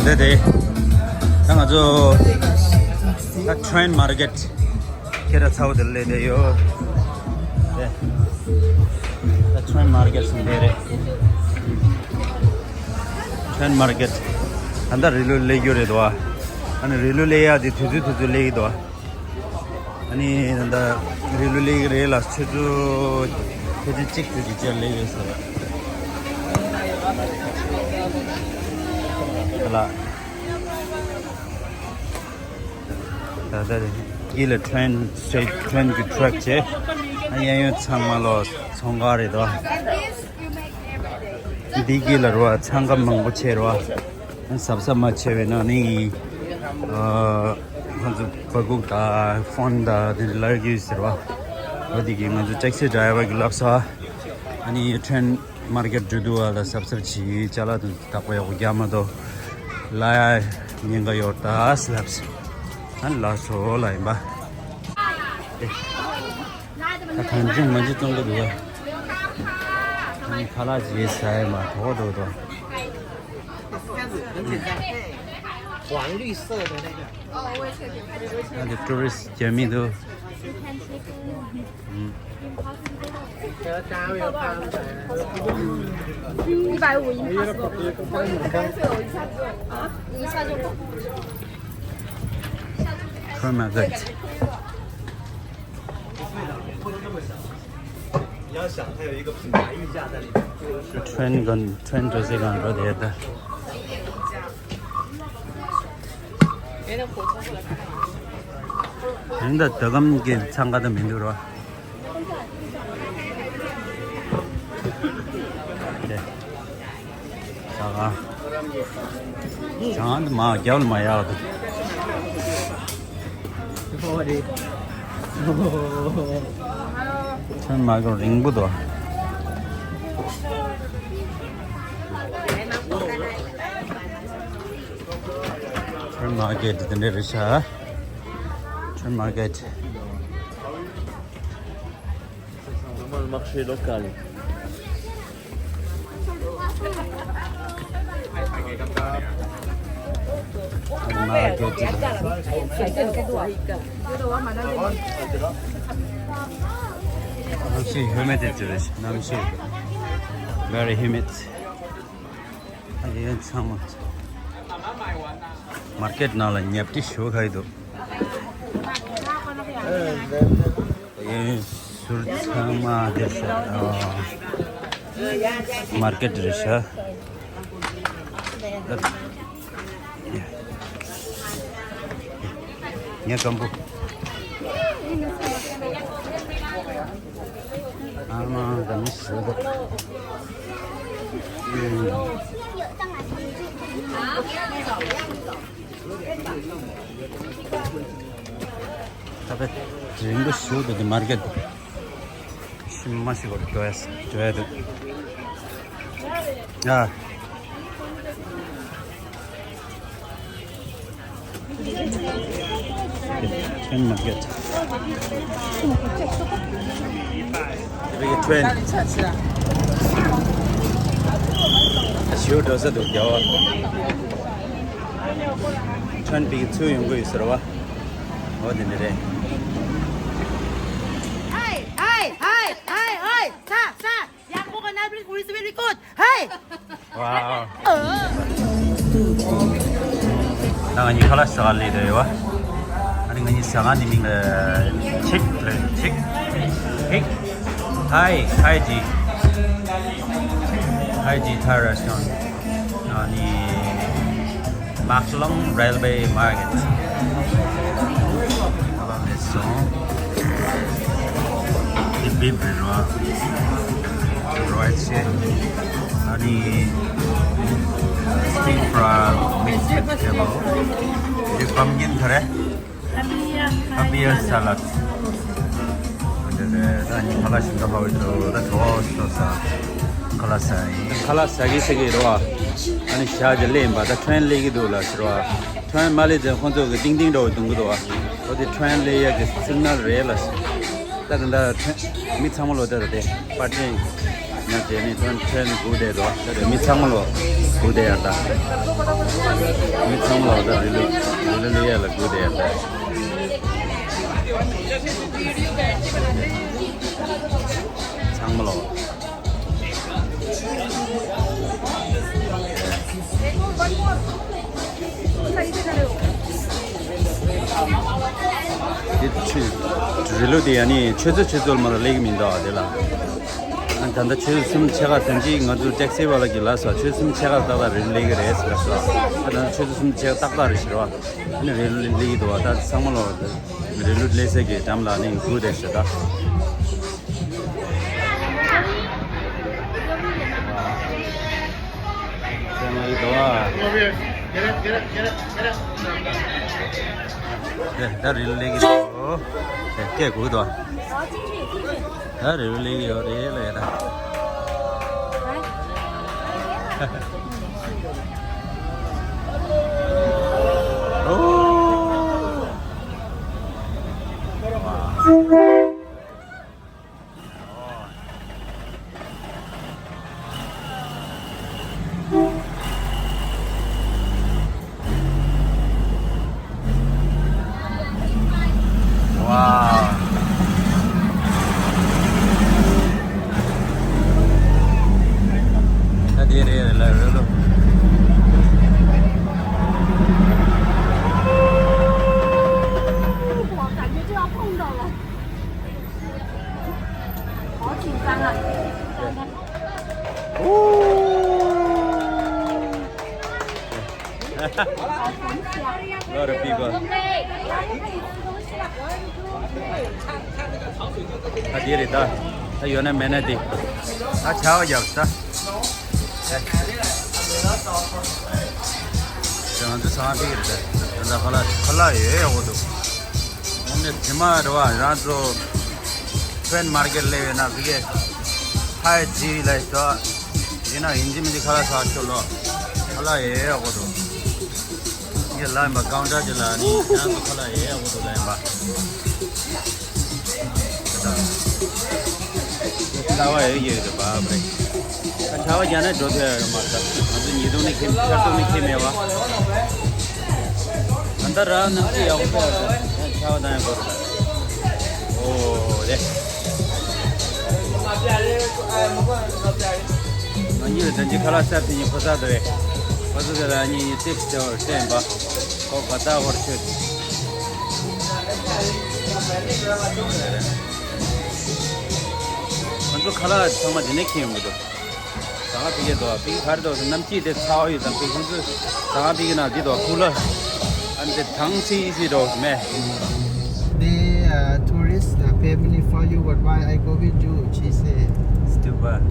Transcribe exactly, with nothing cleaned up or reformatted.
དེ་དེ། ད་ང་ཚོ་ད་ཊེན་མར་ཀེཊ་ཁྱེད་ར་ཚ་བོ་དེ་ལས་དེ་ཡོད། དེ་ད་ཊེན་མར་ཀེཊ་སུ་འདི་རེད། ཊེན་མར་ཀེཊ་ད་ལྟ་རི་ལུ་ལས་རྒྱུ་རེད་དོ། ཨ་ནི་རི་ལུ་ལས་ཡ་དེ་དུས་ཚོད་དུས་ཚོད་ལས་ཡི་དོ། ཨ་ནི་ད་ལྟ་རི་ལུ་ལས་ཀྱི་རེད་ལ། ཆུ་ཚོད་ཕལ་ཆེར་གཅིག་ཙམ་གྱི་ཆར་ལས་ཡོད་ཟེར། ད་ལ་ད་ལྟ་དཀྱིལ་ལ་ཊེན་སི་ཊེ་ཊེན་གྱི་ཊེ་རེག་བྱས། ཨ་གཡས་གཡོན་ཚང་མ་ལོ་ཚོང་ཁང་རེད་དོ། འདི་དཀྱིལ་ལ་རོ་ཚང་ཁ་མང་པོ་ཆེ་རོ། གཟབ་གཟབ་མ་བྱས་པའི་ནང་ནས་ཨ་ང་ཚོ་སྦ་ཁུག་དང་ཕོན་དང་དེ་འདྲ་ལར་གྱི་ཟེར་བ། འོ་དེ་གིས་ང་ཚོ་ཊེག་སི་ཌ་རའི་ཝར་གྱིས་ལབ་ས། ཨ་ནི་ཊེན་མར་ཀེཊ་འགྲོ་དུས་བ་ལ་གཟབ་གཟབ་བྱེད། ཅ་ལག་དང་བདག་པོ་ཡག་པོ་རྒྱག་མ་གཏོགས་ལ་ཡ་ཉེན་ཁ་ཡོད་ད་ཟེར་ལབ་ས། ཨ་ནི་ལགས་སོ་ལ་ཡིན་པ། ད་གང་བྱུང་མ་བྱུང་བཙོང་གི་འདུག་ག་ཨ་ནི་ཁ་ལག་ཅིག་ཟ་ཡ་མ་གཏོགས་འདུག་དོ། ཨ་འདི་ཊུ་རི་སི་རྒྱ་མི་འདུག 一百五 impossible。 ཁོ་མ་གི། 你要想它有一个品牌溢价在里面。 ཊེན་གང་ཊེན་འགྲོ་ས་གང་འགྲོ་དེ་ད། ཡིན་ད་ད་གམ་གྱི་འཚང་ཁ་ད་མི་འདུག་རོ། དེ། ཟ་ཁང་། ཟ་ཁང་དུ་མ་རྒྱབ་ལ་མ་ཡག་དུ། ཐོན་མ་གོ་རིང་པོ་དོ། ཊེན་མར་ཀེཊ་དེ་འདྲ་རེད་ཤག་ཊེན་མར་ཀེཊ། Vamos al marché local. གནམ་གཤིས་ཧུ་མི་ཌི་ཊི་རེད། གནམ་གཤིས་very humid། ཨ་ཡེ་ཚང་མ་མར་ཀེཊ་ནང་ལ་ཉལ་ཁྲི་ཞུ་ཁ་ཡི་འདུག་ཨེ་ཟུར་ཚང་མ་དེ་ཤ་མར་ཀེཊ་རེད་ཤག་ངས་སྐམ་པོ། ཨ་མ་ད་མི་ཞུ་འདུག་ད་པེ་རིང་པོ་ཞུ་འདུག་དེ་མར་ཀེཊ་དུ། ཤི་མ་ཤི་གོ་འགྲོ་ཡ་འགྲོ་ཡ་འདུག་ཡ། ཊེན་མར་ཀེཊ། ཊེན། ཞུ་འགྲོ་ས་འདུག་རྒྱ་བ། ཊེན་པིག་ཚུར་ཡོང་གི་ཡོད་ཟེར་བ། འོ་དེ་འདྲ་རེད། Hey, hey, hey, hey, hey, stop, stop. Yang bukan Netflix, very good. Hey. Wow. ད་ང་གཉིས་ཁ་ལག་ཟ་ག་སླེབས་བསྡད་ཡོད་པ། ཨ་ནི་ང་གཉིས་ཟ་ཁང་འདི་མིང་ལ་ཆིག་ལ་ཆིག་ཧིག་ཧའི་ཧའི་ཇི། ཧའི་ཇི་ཐའི་རེ་སི་ཊོ་རན། ཨ་ནི་མཱག་ལོང་རེལ་ཝེ་མར་ཀེཊ། ཨ་ལ་ལེ་སོང་། འདི་བིབ་རེད་རོ། རོ་ཨེ་ཆེ། ཨ་ནི་སི་ཊིམ་ཕྲའི་མིག་སི་བེ་ཇི་ཊེ་བལ། འདི་པམ་ཀིན་ག་རེ། Papaya salad. ད་ནི་ཁ་ལག་ཞིམ་པོ་ཧ་བོ་འདུག་ད་གྲོ་བོ་ཤོ་ས། ཁ་ལག་ཟ་ཡིན། ཁ་ལག་ཟ་གི་ཟ་གི་རོ། ཨ་ནི་ཞག་ཅིག་སླེབས་ཡིན་པ། ད་ཊེན་སླེབས་ཀྱི་འདུག་ལ་ཟེར་བ། ཊེན་མ་སླེབས་ཙང་ཁོང་ཚོ་གི་ཏིང་ཏིང་འདྲ་བོ་རྡུང་གི་འདུག་བ། འོ་དེ་ཊེན་སླེབས་ཡ་གི་སིག་ནལ་རེད་ལ། ད་ད་ད་ཊེན་མི་ཚང་མ་ལོ་ད་ད་དེ་པར་ཊི་ཡང་དེ་ནི་ཊེན་ཊེན་སྒུག་བསྡད་འདུག་ད་དེ་མི་ཚང་མ་ལོ་སྒུག་བསྡད་ཡ་ད། རི་ལུ་རི་ལུ་ལུ་ཡ་ལ་སྒུག་བསྡད་ཡ་ད། ཚང་མ་ལོ། དེ་ཆུ་རི་ལུ་དེ་ཡ་ནི་ཆུ་ཚོད་ཆུ་ཚོད་མ་ལ་སླེབས་ཀྱི་མི་འདུག་ཨ་དེ་ལ། ཨ་ད་ལྟ་ཆུ་ཚོད་གསུམ་ཕྱེད་ཀ་དོན་གཅིག་ང་ཚོ་ཊེག་སི་བ་ལ་གི་ལ་སོ་ཆུ་ཚོད་གསུམ་ཕྱེད་ཀ་ཏག་ཏག་རི་ལུ་སླེབས་ཀྱི་རེད་ཟེར་ལ་སོ། ཨ་ད་ཆུ་ཚོད་གསུམ་ཕྱེད་ཀ་ཏག་ཏག་རེད་ཟེར་བ། ཨ་ནི་རི་ལུ་སླེབས་ཀྱི་འདུག་བ། ད་ཚང་མ་ལོ་རི་ལུ་སླེབས་སའི་གི་འགྲམ་ལ་ནི་སྒུག་བསྡད་ཤག་ད། ཚང་མ་ཡི་འདུག་བ། དེ་ད་རི་ལུ་སླེབས་ཀྱི་འདུག་དེ་སྐད་སྒུག་འདུག་བ། ད་རི་ལུ་སླེབས་ཀྱི་ཡོད་རེད་ལ་ཡ་ད། ཨོ། Wow. ད་དེ་རེད་ལ་རེད་ལོ། Lot of people. ད་དེ་རེད་ད། ད་ཡོད་ན་མེད་ན་དེ། ད་ཆར་པ་བརྒྱབ་ད། ང་ཚོ་ཚང་མ་ཕིག་རེད་ད། ད་ཁ་ལག་ཁ་ལག་ཡོད་ཡག་པོ་འདུག་ཨ་ནི་དེ་མ་རེད་བ། རང་ཚོ་ཕན་མར་ཀེཊ་སླེབས་ཡོད་ན་ཕི་གེ་ཧའི་ཇི་ལ་ཤོ་ཡིན་ན་ཡིན་གཅིག་མིན་གཅིག་ཁ་ལག་ཟ་ཤོག་ལོ། ཁ་ལག་ཡོད་ཡག་པོ་འདུག་ངས་ལབ་ཡིན་པ། ཀའུན་ཊར་དེ་ལ་ནི་རང་ཚོ་ཁ་ལག་ཡོད་ཡག་པོ་འདུག་ལབ་ཡིན་པ། ད་ལྟ་ཆར་པ་ཡོད་ཡོད་དུ་བབ་རེད། ད་ཆར་པ་རྒྱག་ན་འགྲོ་ཐུབ་ཡ་ཡོད་མ་རེད། ད་ང་ཚོ་ཉི་གདོང་ནས་ཁྱེར་ཆར་གདོང་ནས་ཁྱེར་མེད་པ། ད་ལྟ་ར་གནམ་གཤིས་ཡག་པོ་འདུག་ད་ཆར་པ་བཏང་ཡ་དགོས་རེད། ཨོ་རེད། ང་གཉིས་ལ་དོན་གྱི་ཁ་ལག་གསར་དེ་གཉིས་ཕོ་གསར་དུ་རེད། ཕོ་གསར་དེ་ལ་གཉིས་ཊིབ་སི་སྟེར་བར་སྤྲད་ཡིན་པ། ཁོ་ག་ད་བར་ཆོད། ང་ཚོ་ཁ་ལག་ཚང་མ་འདི་ནས་ཁྱེར་ཡོང་གི་འདུག་ཟ་ཁང་ཕ་གིར་འདུག་ཕ་གི་ག་རེ་འདུག་གནམ་དཔྱིད་དེ་ཚ་བ་ཡོད་དང་ཕ་གི་ཁོང་ཚོས་ཟ་ཁང་ཕ་གི་ནང་འདི་འདུག་ཀུ་ལར། ཨ་ནི་དེ་དྭངས་སིག་སིག་འདུག་མེ། They, uh, tourists, uh, pay money for you, but why I go with you? She say. Stupid.